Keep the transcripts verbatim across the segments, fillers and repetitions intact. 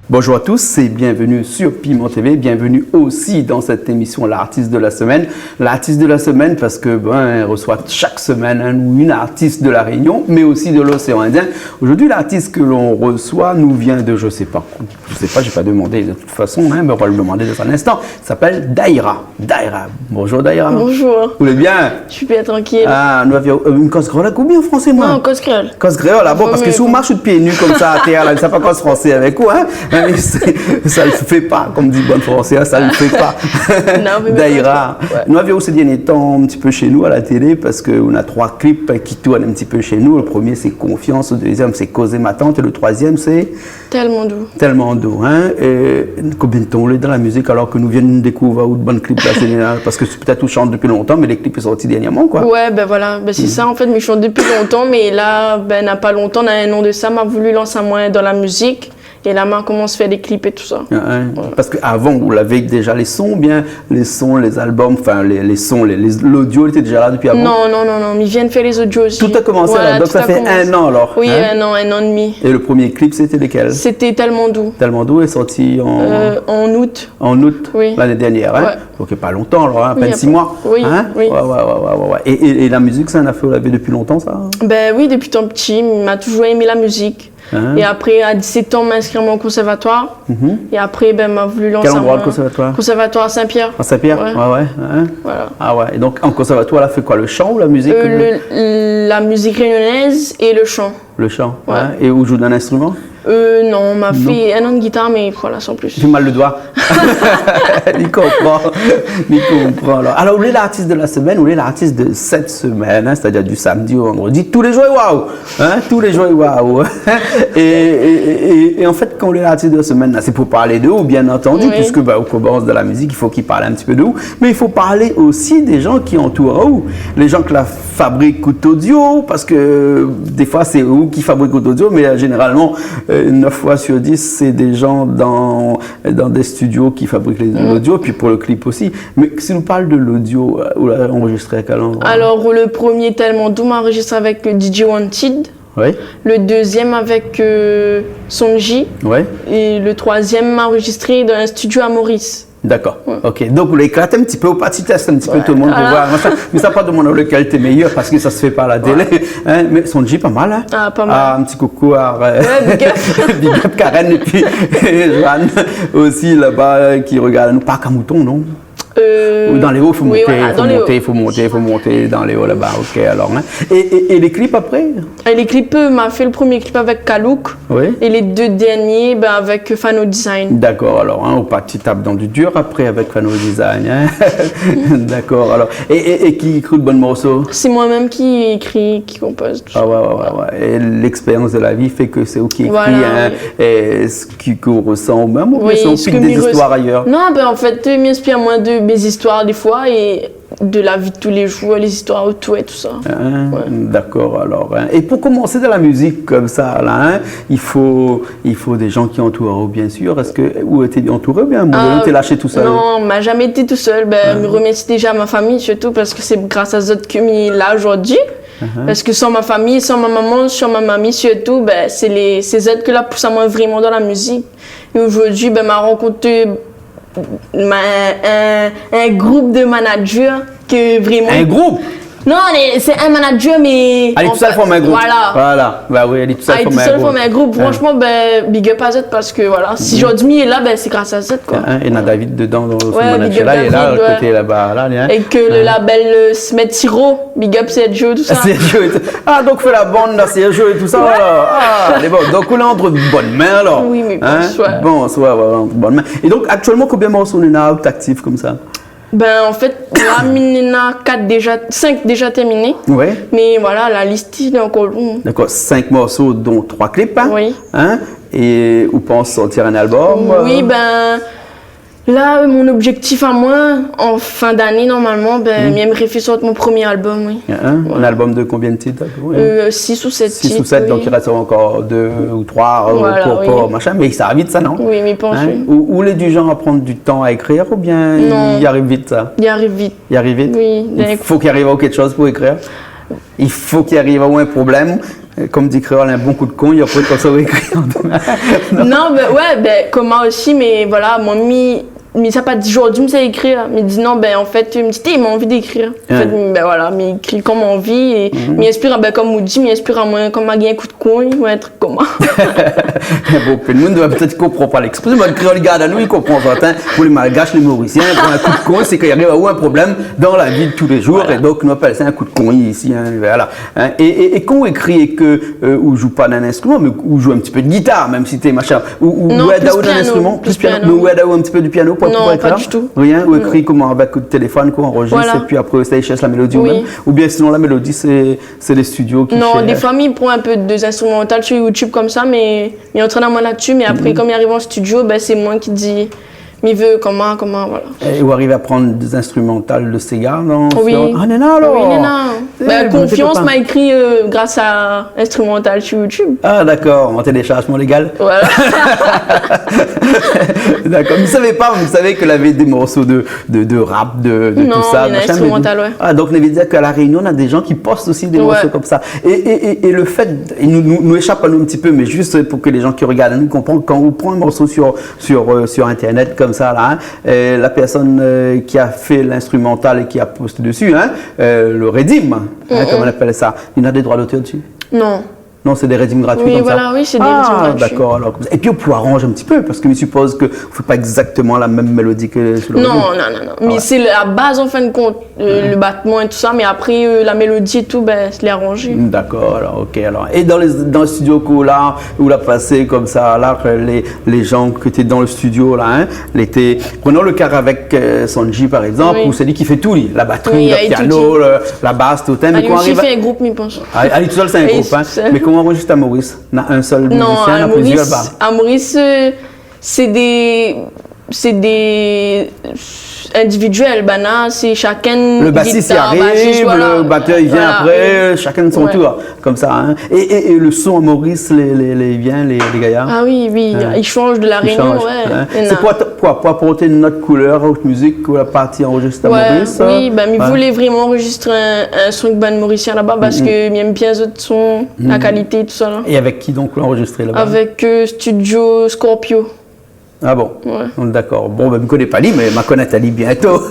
Bonjour à tous et bienvenue sur Piment T V. Bienvenue aussi dans cette émission, l'artiste de la semaine. L'artiste de la semaine, parce que, ben, on reçoit chaque semaine, hein, une artiste de La Réunion, mais aussi de l'océan Indien. Aujourd'hui, l'artiste que l'on reçoit nous vient de, je sais pas, je sais pas, j'ai pas demandé de toute façon, hein, mais on va le demander dans un instant. S'appelle Daïra. Daïra. Bonjour Daïra. Bonjour. Ou lé bien ? Je suis bien, tranquille. Ah, nou avion, euh, in koz kréol la, ou bien fransé, moin ? Non, koz kréol. Koz kréol, ah bon, parske si ou marsh pié ni konmsa atèr la, sa pa koz fransé avèk ou, hein ? Hein, sé, sa le fé pa, konm di bann fransé, hein, sa le fé pa. Non, mais Daïra, ouais. Nou avion ou sé dernié tan in ti pé shé nou a la télé, parske ou na troi klip ki tourn in ti pé shé nou. Le premié sé Confiance, le dezièm sé Kozé matant, é le troizièm sé Tèlman dou. Tèlman dou, hein ? É konbien d'tan ou lé dan la mizik, alor ke nou vien dékouvèr out bann klip la, sé, parske sé pétèt ou shant dopi lontan, mé lé klip lé sorti dernièrman, koi. Ouais, ben voilà, ben sé sa, an fèt, mi shant dopi lontan, mé la, ben, na pa lontan, na in an de sa, ma voulu lans amoin dan la mizik, é la, ma komans fé dé klip é tousa. Ah, hein. Ouais. Parske avan, ou lavé déja lé son, oubien lé son, lé album, anfin, lé, lé son, lé, lé, lodio lété déja la dopi avan ? Non, non, non, non, mi vien fé lé zodio osi. Tout a komansé la, donk sa fé in an alor, hein ? Oui, in an, in an é demi. É le premié klip, sété lékèl ? Sété Tèlman dou. Tèlman dou lé sorti an, euh, an out. An out, oui, lané dernièr, hein ? Ouais. Donk pa lontan alor, hein, a pèn sis moi, oui, hein ? Oui. Ouais, ouais, ouais. É, é, é la mizik, sé in afèr ou lavé dopi lontan, sa ? Ben oui, dopi tan pti, ma toujour émé la mizik. Hein ? É apré, a disèt an, ma inskré amoin o konsèrvatoir. Mhm. É apré, ben, ma voulu lans amoin. Kèl androi, le konsèrvatoir ? Konsèrvatoir Saint-Pierre. A Saint-Pierre ? Ouais. Ouais, ouais, hein ? Voilà. Ah ouais. É donk, an konsèrvatoir, la fé koi ? Le shan ou la mizik, euh, le, la mizik rényonèz é le shan. Le shan, ouais, hein ? É ou zoué d'in instriman ? Euh, non, ma fé in an de gitar, mé voilà, san plis. Ou la mal le doi. Mi konpran. Mi konpran, alor. Alor, ou lé l'artiste de la semaine, ou lé l'artiste de cette semaine, hein, c'est-à-dire du samedi au vendredi, tous les jours, waouh ! Hein, tous les jours, waouh ! É, é, é, é, é an fèt, kan ou lé l'artiste de la semaine, la, sé pou parl de ou, bien antandu, oui, puiske, ben, ou komans dan la mizik, i fo k'i parl in ti pé de ou, mé i fo parl osi dé jan ki antour aou, lé jan ke la fabrik out odio, parske, euh, défoi, sé ou ki fabrik out odio, mé, euh, zénéralman, euh, nèf foi sur dis, sé dé jan dan, dan dé studio ki fabrik lé, mhm, lodio, pi pou le klip osi. Mé si nou parl de lodio, euh, ou la anrozistré a kèl androi ? Alor, le premié Tèlman dou, ma anrozistré avèk, euh, D J Wanted. Oui. Le dezièm avèk, euh, Sonji. Oui. É le troizièm, ma anrozistré dan in studio a Maurice. Dakor. Ouais. Ok. Donk, ou la éklat in ti pé, ou parti tèst in ti pé, ouais, tout le monde pou voir, machin. Mé sa, pa demann lékèl té méyèr, parske sa se fé pa a la télé. Ouais. Hein, mé Sonji, pa mal, hein. Ah, pa mal. Ah, in ti koukou a, euh, ouais, big up. Big up Karen épi Joanne osi laba, euh, ki rogard anou. Park a Mouton, non ? Euh, ou dan lé o, fo monté, voilà, fo monté, fo monté, fo monté dan lé o laba. Ok, alor, hein. É, é, é lé klip apré ? É lé klip, euh, ma fé le premié klip avèk Kalouk. Oui. É lé dé dernié, ben, avèk Fano Design. Dakor, alor, hein, ou parti tap dan du dur apré avèk Fano Design, hein. Dakor, alor. É, é, é ki ékri out bann morso ? Sé moin mèm ki ékri, ki konpoz, tousa. Ah ouais, ouais, ouais, ouais. É l'expérience de la vie fait que c'est ou ki ékri, hein, é sak ou resan ou mèm, oubien sé ou pik dé zistoir ayèr ? Oui, sak mi res-, non, ben, an fèt, mi inspir amoin de mé zistoir défoi é de la vi de tou lé zour, lé zistoir otour é tousa. Hein, ouais. Dakor, alor, hein. É pou komans dan la mizik konmsa la, hein, i fo, i fo dé jan ki antour aou, bien sir. Èske ou lété antouré oubien, a in moman doné, ou té lash tousèl ? Ah, non, ma zamé été tousèl. Ben, mi remèrsi déja ma fami, sirtou parske sé gras a zot ke mi lé la zordi. Parske san ma fami, san ma momon, san ma mami sirtou, ben, sé lé, sé zot ke la pous amoin vréman dan la mizik. É zordi, ben, ma rankont, ben, in, in group de manager ke vréman... In group ? Non, mé sé in manager, mé... Alé tousèl, an fèt, form in group. Voilà. Voilà. Ben oui, alé tousèl, form in group. Alé tousèl, form in group. Ouais. Fransman, ben, big up a zot parske, voilà, si zordi mi lé la, ben, sé gras a zot, koi. Hein, é na David dedan, dan son manager la, lé la, koté laba la, hein. Voilà. Big up David, ouais. É ke le label, euh, Smet Siro, big up Sergio, tousa. Sergio é tout. Ah, donk fé la bann la, Sergio é tousa, voilà. Ah, lé bon. Donk ou lé ant bonn min, alor. Oui, mé bonsoir. Bonsoir, voilà, ant bonn min. É donk, aktièlman, konbien morso ou néna out aktif konmsa ? Ben, an fèt, la, mi néna kat déja, sink déja tèrminé. Ouais. Mé voilà, la lis lé ankor long. Dakor, sink morso, don troi klip, hein ? Oui. Hein ? É ou pans sortir in album, euh ? Oui, ben, La, euh, mon objektif amoin, an fin d'ané, normalman, bin, mi èmré fé sort mon promié album, oui. Voilà. In album de konbien de tit, a pé pré ? Euh, sis ou sèt tit, oui. Sis ou sèt, donk i rès ankor dé ou troi, euh, pou, pou, machin, mé sa i sava vit, sa, non ? Oui, mi pans, oui. Ou, ou lé du janr a prann du tan a ékrir, oubien i ariv vit, sa ? Non. I ariv vit. I ariv vit ? Oui. I fo k'i ariv aou kékshoz pou ékrir. I fo k'i ariv aou in problèm. Konm di kréol, in bon kou d'kongn, apré konmsa ou ékri. Non, bin, ouais, bin, koman osi, mé voilà, moin, mi, mi sa pa di zordi mi sa ékrir, mi di non, bin, an fèt, mi di, té, ma anvi d'ékrir. An fèt, bin, voilà, mi ékri konm ma anvi, é mi inspir, bin, konm ou di, mi inspir amoin, konm ma gingn in kou d'kongn, ou in trik koman. Bon, pli d'moun va pétèt konpran pa lékspresyon, mé kréol i gard anou, i konpran, in. Pou lé Malgash, lé Morisien, pou in kou d'kongn, sé k'i ariv aou in problèm dan la vi de tou lé zour, é donk nou apèl sa in kou d'kongn isi, in, voilà. In, é, é, é kan ou ékri é ke, euh, ou zoué pa d'in instriman, mé ou zoué in ti pé de gitar, mèm si té machin, ou, ou, ou èd aou d'in instriman, plis piano, mé ou èd aou in ti pé du piano pou, pou ékrir ? Non, pa du tou. Rien, ou ékri koman, avèk out téléfone, k'ou anrozis, épi apré ou éséy shèrsh la mélodi ou mèm ? Oubien sinon la mélodi, sé, sé lé studio ki shèrsh ? Non, défoi mi pran in pé dé zinstrimantal sur YouTube konmsa, mé mi antrèn amoin la-dsi, mé apré, konm mi ariv an studio, bin, sé moin ki di, mi vé koman, koman, voilà. É ou ariv a prann dé zinstrimantal de séga, non ? Oui. Ah, néna alor. Oui, néna. Bin, Konfians, ma ékri, euh, gras a instrimantal sur YouTube. Ah, dakor, an téléshars mon légal. Voilà. Dakor, mi savé pa, mi savé ke lavé dé morso de, de, de rap, de, de tousa, machin, mé... Non, mé instrimantal, ouais. Ah, donk, sa i vé dir ke La Rényon, néna dé jan ki post osi dé morso konmsa. É, é, é, é le fèt, é nou, nou, nou éshap anou in ti pé, mé zis pou ke lé jan ki rogard anou i konpran, kan ou pran in morso sur, sur, euh, sur Internet konmsa la, in, euh, la pèrsone, euh, ki la fé l'instrimantal é ki la post dési, in, euh, le redim, in, konm i apèl sa, li na dé droi d'otèr dési ? Non. Non, sé dé redim gratui konmsa ? Oui, voilà, oui, sé dé redim gratui. Ah, dakor, alor, konmsa. Épi ou pé aranz in ti pé, parske mi sipoz ke ou fé pa égzaktoman la mèm mélodi ke sur le redim. Non, non, non, non. Ah ouais. Mé sé la baz, an fin de kont, euh, le batman é tousa, mé apré, euh, la mélodi é tou, bin, sé aranzé. Dakor, alor, ok, alor. É dan lé, dan le studio k'ou la, ou la pasé konmsa la, ke lé, lé jan ke té dan le studio la, in, lété, prenons le ka avèk, euh, Sanji, par égzanp, oui, ou sé li ki fé tou, li, la batri, le piano, le, la bas, tout, in, mé kan ou ariv a... Ali osi i fé in group, mi pans. Ah, ali tousèl, sé in group, in. Mé kan ou anrozis a Moris, na in sèl mizisien, na plizièr, ba. Non, a Moris, a Moris, euh, sé dé, sé dé individuèl, banna, sé shakinn, gitar, basis, voilà. Le basis i ariv, le batèr i vien apré, shakinn son tour, konmsa, in. É, é, é le son a Moris, lé, lé, lé, i vien, lé, lé gayar. Ah oui, oui, i shanj de La Rényon, ouais. Sé pou, pou, pou aport in ot koulèr a out mizik, ou la parti anrozistr a Moris, in. Ouais, oui, bin, mi voulé vréman anrozistré in, in son bann Morisien laba, parske mi èm bien zot son, la kalité, tousa la. É avèk ki donk ou la anrozistré laba ? Avèk, euh, Studio Scorpio. Ah bon ? Ouais. Dakor. Bon, bin, mi koné pa li, mé ma konèt ali bientôt.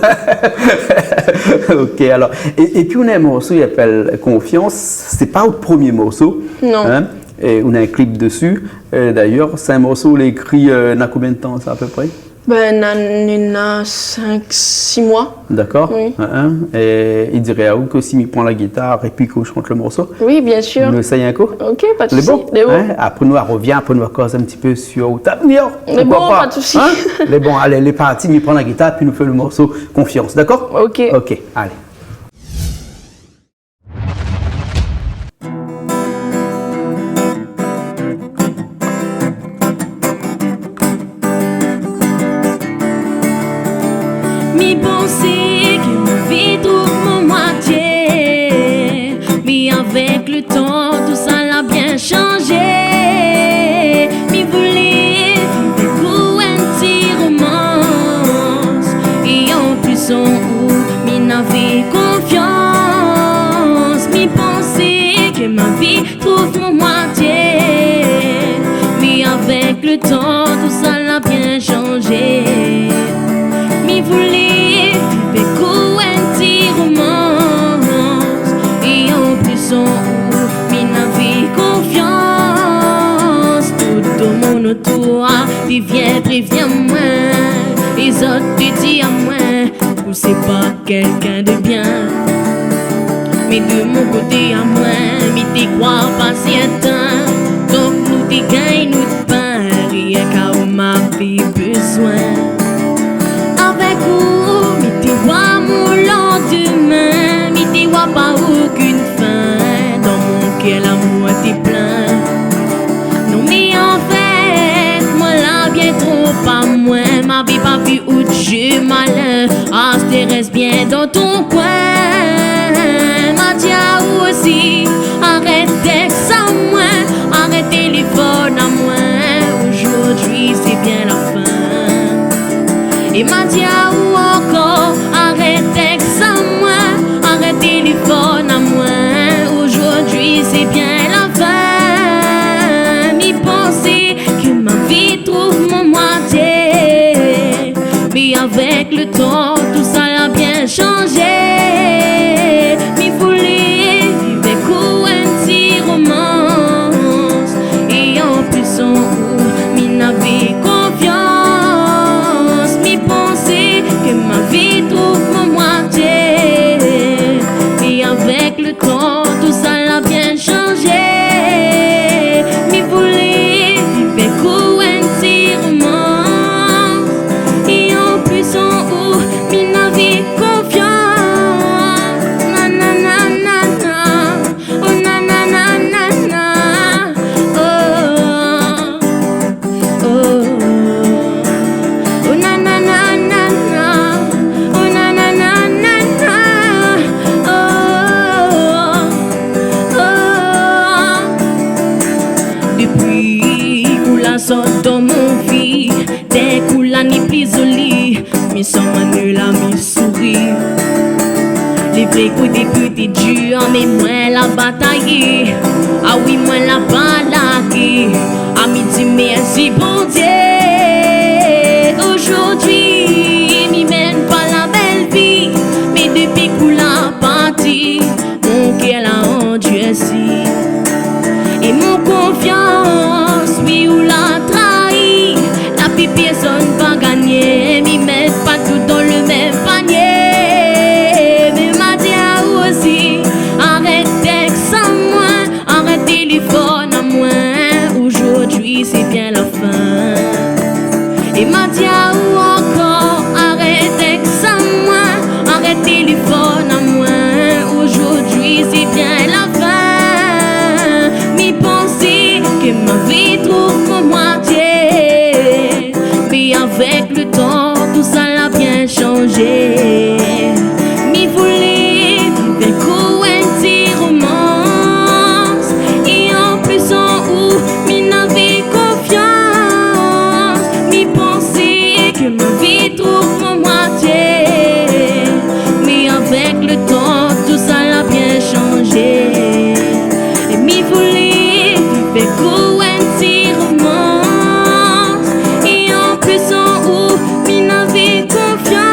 Ok, alor. É, épi ou na in morso i apèl Konfians. Sé pa out promié morso. Non. In ? É ou na in klip dési. Euh, dayèr, sé in morso ou la ékri, euh, na konbien de tan sa, a pé pré ? Bin, na, na sink, sis moi. Dakor. Oui. In, in. É i diré aou ke si mi pran la gitar épi ke ou shant le morso, oui, bien sûr, nou éséy in kou ? Ok, pa de sousi. Lé bon, in ? Apré nou arvien, apré nou akoz in ti pé sur out avnir. Lé bon, pa de sousi. Pourquoi pas, in ? Lé bon, alé, lé parti, mi pran la gitar, épi nou fé le morso Konfians, dakor ? Ok. Ok, alé. Mi pansé ke ma vi trouv mon moitié, mé avèk le tan, tousa la bien shanjé. Mi voulé viv kou in ti romans, é an plis an ou, mi navé konfians. Mi pansé ke ma vi trouv mon moitié, mé avèk le tan, tousa la bien shanjé. Mi voulé viv kou in ti romans, é an plis an ou, mi navé konfians. Tout domoun otour, i vien prévien moin, é zot i di amoin, ou sé pa kèlkin de bien. Mé de mon koté amoin, mi té kroi pasé in tan. Donk nou té gingn nout pin, rienk aou ma vi bezoin. Avèk ou, mi té oi mon landmin, mi té oi pa okin fin. Dan mon kèr lamour té plin. Non, mé anfèt, moin la bien tronp amoin, ma vi pa vi out Astèr rès bien dan ton koin. Ma di aou osi, arèt tèks amoin, arèt téléfone amoin. Ojourdui sé bien la fin. É ma di aou ankor, arèt tèks amoin, arèt téléfone amoin. Ojourdui sé bien la fin. Mi pansé ke ma vi trouv mon moitié. Mé avèk le tan, tousala la bien shanjé. Mi voulé viv èk ou in ti romans. É an plis an ou, mi navé konfians. Mi pansé ke ma vi trouv mon moitié. Mé avèk le tan, tousala la bien shanjé. Mi voulé viv èk ou in ti romans. É an plis an ou, mi navé konfians. Na, na, na, na, na. Oh, na, na, na, na, na. Oh. Oh, oh, na, na, na, na, na. Oh, na, na, na, na, na. Oh, oh. Dopi ou la sort dan mon vi, dèk ou la ni pli zoli, mi san manila mi souri. Lé vré kou dopi té dir, mé moin la batayé. Ah oui, moin la pa lagé. Ah, mi di mèrsi Bondié. Ojourdui mi mèn pa la bèl vi, mé dopi k'ou la parti, mon kèr la andursi. É mon konfians, oui, ou la trayi. La pi pèrsone pa gagné, mi mèt pa tout dan le mèm panié. Mé ma di aou osi, arèt tèks amoin, arèt téléfone amoin. Ojourdui sé bien la fin. É ma di aou ankor, arèt tèks amoin, arèt téléfone amoin. Ojourdui sé bien la fin. Mi pansé ke ma vi trouv mon moitié. Mé avèk le tan, tousala la bien shanjé. Mi voulé viv èk ou in ti romans. É an plis an ou, mi navé konfians. Mi pansé ke ma vi trouv mon moitié. Mé avèk le tan, tousala la bien shanjé. É mi voulé viv èk ou in ti romans. É an plis an ou, mi navé konfians.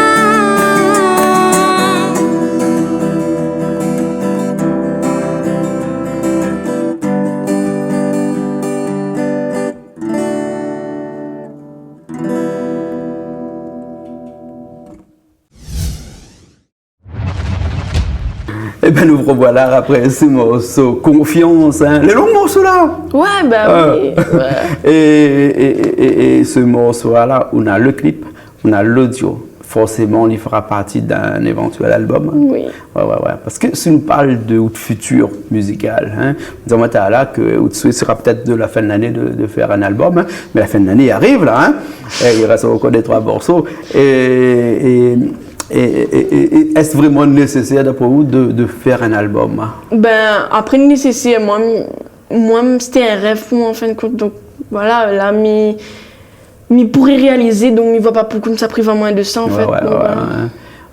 Ében, nou revoila apré se morso Konfians, in. Lé long morso la. Ouais, bah oui, ouais. É, é, é, é, é se morso la, ou na le klip, ou na lodio. Forséman, li fera parti d'in évantuèl albom, in. Oui. Ouais, ouais, ouais. Parske si nou parl de out futur mizikal, in, nou di amoin talèr ke out soué sera pétèt de la fin de lané de, de fèr in albom, in. Mé la fin de lané i ariv la, in. É i rès ankor dé, troi morso. É, é, é, é, é, é èske vréman nésésèr, d'apré ou, de, de fèr in albom, in ? Ben, apré, nésésèr, moin, moin, sété in rèv pou moin, an fin de kont. Donk, voilà, la, mi, mi pouré réalizé, donk mi voi pa poukosa mi sa priv amoin de sa, an fèt. Ouais, ouais, ouais, ouais.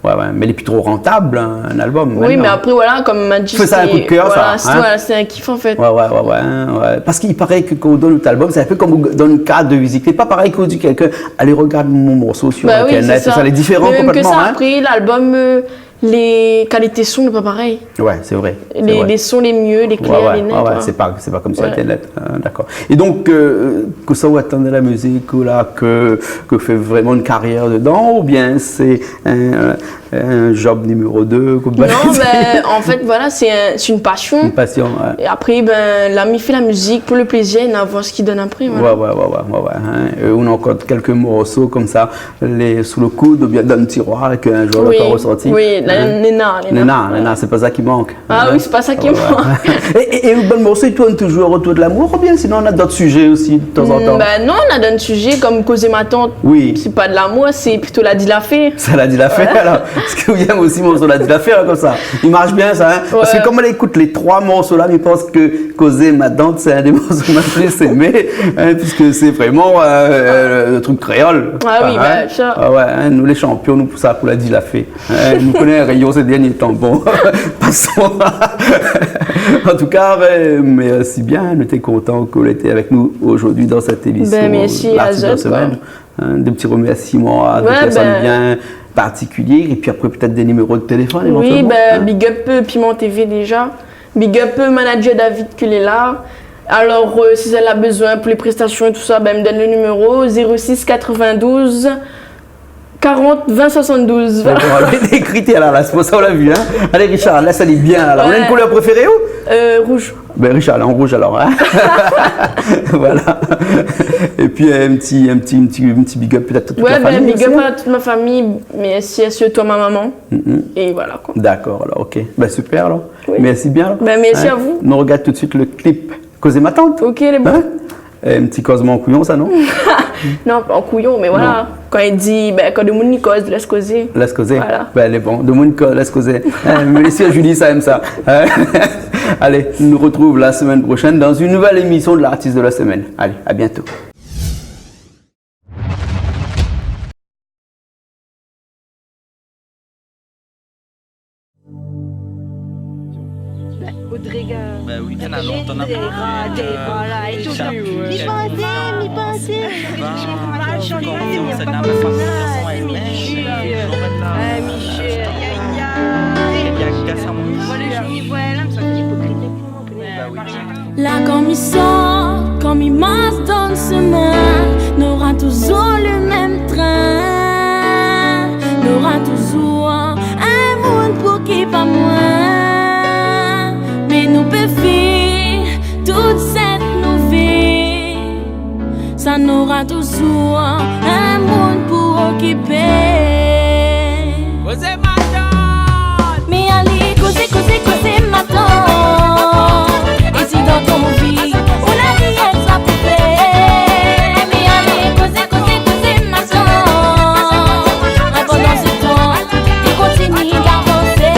Ouais, ouais. Mé lé pi tro rantab, in, in albom, mintnan. Oui, mé apré, voilà, konm ma di, fé sa in kou de kèr, voilà, sa, sé, in ? Voilà, sé in kif, an fèt. Ouais, ouais, ouais, ouais, in, ouais. Parske i paré ke kan ou donn out albom, sé in pé konm ou donn in kart de vizit. Sé pa parèy kan ou di kèlkin, alé, regard mon morso sur Internet, tout sa, lé diféran konplètman, in. Bah oui, sé sa. Mé mèm ke sa, apré, lalbom, euh, lé kalité son lé pa parèy. Ouais, sé vré, sé vré. Lé, lé son lé myé, lé klèr, lé nèt, ouais, ouais, sé pa, sé pa konm sur Internet. Ah, dakor. É donk, euh, kosa ou atann de la mizik, ou la, ke, ke fé vréman in karyèr dedan, oubien sé in, in job numéro deux, konm... Non, ben, an fèt, voilà, sé in, sé in pasion. In pasion, ouais. É apré, ben, la, mi fé la mizik pou le plézir, é nou va voir sak i done apré, voilà. Ouais, ouais, ouais, ouais, ouais, in. É ou na ankor kèlk morso konmsa, lé sou le koud oubien dan le tiroir, ke in zour ou va ressortir. Oui, oui, La, hein ? Néna, néna. Néna, ouais. Néna, sé pa sa ki mank. Ah oui, sé pa sa ki mank. É, é, é out bann morso i tourn toujour otour de lamour, oubien sinon néna dot sizé osi, de tan zan tan ? Hmm, ben non, néna dot sizé, kom Kozé ma tant. Oui. Sé pa de lamour, sé plito La di la fé. Sé La di la fé, alor. Parske ou yèm osi morso La di la fé, la, konmsa. I marsh bien, sa, hein ? Ouais. Parske kom mi ékout lé troi morso la, mi pans ke Kozé ma tant, sé inn dé morso ma plis émé, hein, puiske sé vréman, euh, euh, le truk kréol. Ah oui, hein ? Ben, sa. Ah ouais, hein, nou lé shanpion, nou, pou sa, pou La di la fé. Eh, nou koné in réyon sé dernié tan. Bon, pason. An tou ka, ben, mèrsi bien. Nou té kontan ke ou lété avèk nou zordi dan sèt émision, ben, mèrsi a zot, l'artiste de la semaine. Hein, dé ti remèrsiman a dé pèrsone bien partikilié, épi apré pétèt dé niméro de téléfone, évantièlman, hein. Oui, ben, big up, euh, Piment T V déja. Big up, euh, manager David ki lé la. Alor, euh, si zot la bezoin pou lé prestasion é tousa, ben, mi donn le niméro, zéro six quatre-vingt-douze, quarante, vingt, soixante-douze. Bon, alé, lé kritèr la, la, sé pou sa ou la vi, hein. Alé, Richard, la, sa lé bien, la. Ou néna in koulèr préféré, ou ? Euh, rouj. Ben, Richard, alé an rouj, alor, hein. Voilà. Épi, euh, in ti, in ti, in ti, in ti big up pétèt a tout la fami osi, hein. Ouais, ben, big up a tout ma fami, mé sirtou a mon momon. Mm. É voilà, koi. Dakor, alor, ok. Ben, super, alor. Oui. Mèrsi bien, alor. Ben, mèrsi a zot. Hein ? Nou rogard toutsuit le clip Kozé ma tant. Ok, lé bon. Hein ? Eh, in ti kozman an kouyon, sa, non ? Non, pa an kouyon, mé voilà. Non. Kan i di, ben, kan demoun i koz, lès kozé. Lès kozé. Voilà. Ben, lé bon. Demoun i koz, lès kozé. Hein, mé si Julie, sa i èm sa. Hein ? Alé, nou artrouv la semèn proshèn dan in nouvèl émision de l'artiste de la semaine. Alé, a bientôt. Ben, Audrey, euh, ben oui, Audrey, voilà, é tout sa. Mi pansé, mi pansé. Voilà, Jean-Louis, mi pansé. Voilà, Michel. Aïe, aïe, aïe. Voilà, Jean-Louis, voilà, mé sa, sé ipokrit. La, kan mi sort, kan mi marsh dan le shemin, nora toujour le mèm trin. Nora toujour in moun pou okip amoin. Mé nou pé fé tout sèt nou vi. Sa nora toujour in moun pou okipé. Kozé ma tant. Mi alé kozé, kozé, kozé ma tant. É si dan out vi ou na rienk sa pou fé, mi alé kozé, kozé, kozé ma tant. Pandan se tan, li kontinié d'avansé.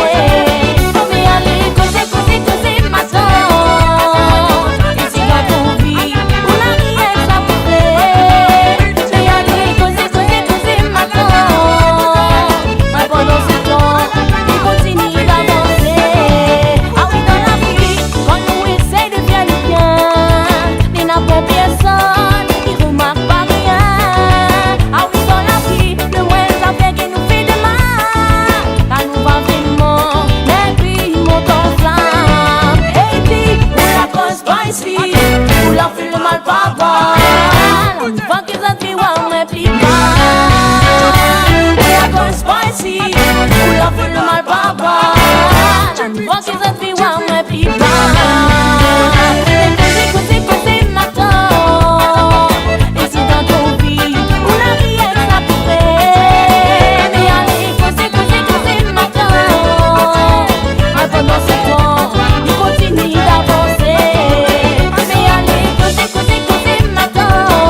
Mi alé kozé, kozé, kozé ma tant. É si dan out vi ou na rienk sa pou fé, mi alé kozé, kozé, kozé ma tant. Pandan se tan, li kontinié d'avansé. Ah oui, dan la vi, kan nou éséy de fé le bien, néna pa pèrsone ki romark pa rien. Ah oui, dan la vi, le moindre zafèr ki nou fé de mal, la nou va vréman, épi mont an flam. É li di, ou la koz pa isi, ou la fé le mal pa bal. La nou va ke zot vi oir amoin pli mal. Ou la koz pa isi, ou la fé le mal pa bal. La nou va ke zot vi oir amoin pli mal. Kozé, kozé, kozé ma tant. É si dan out vi ou na rienk sa pou fé, mi alé kozé, kozé, kozé ma tant. Pandan se tan, li kontinié d'avansé. Mi alé kozé, kozé, kozé ma tant.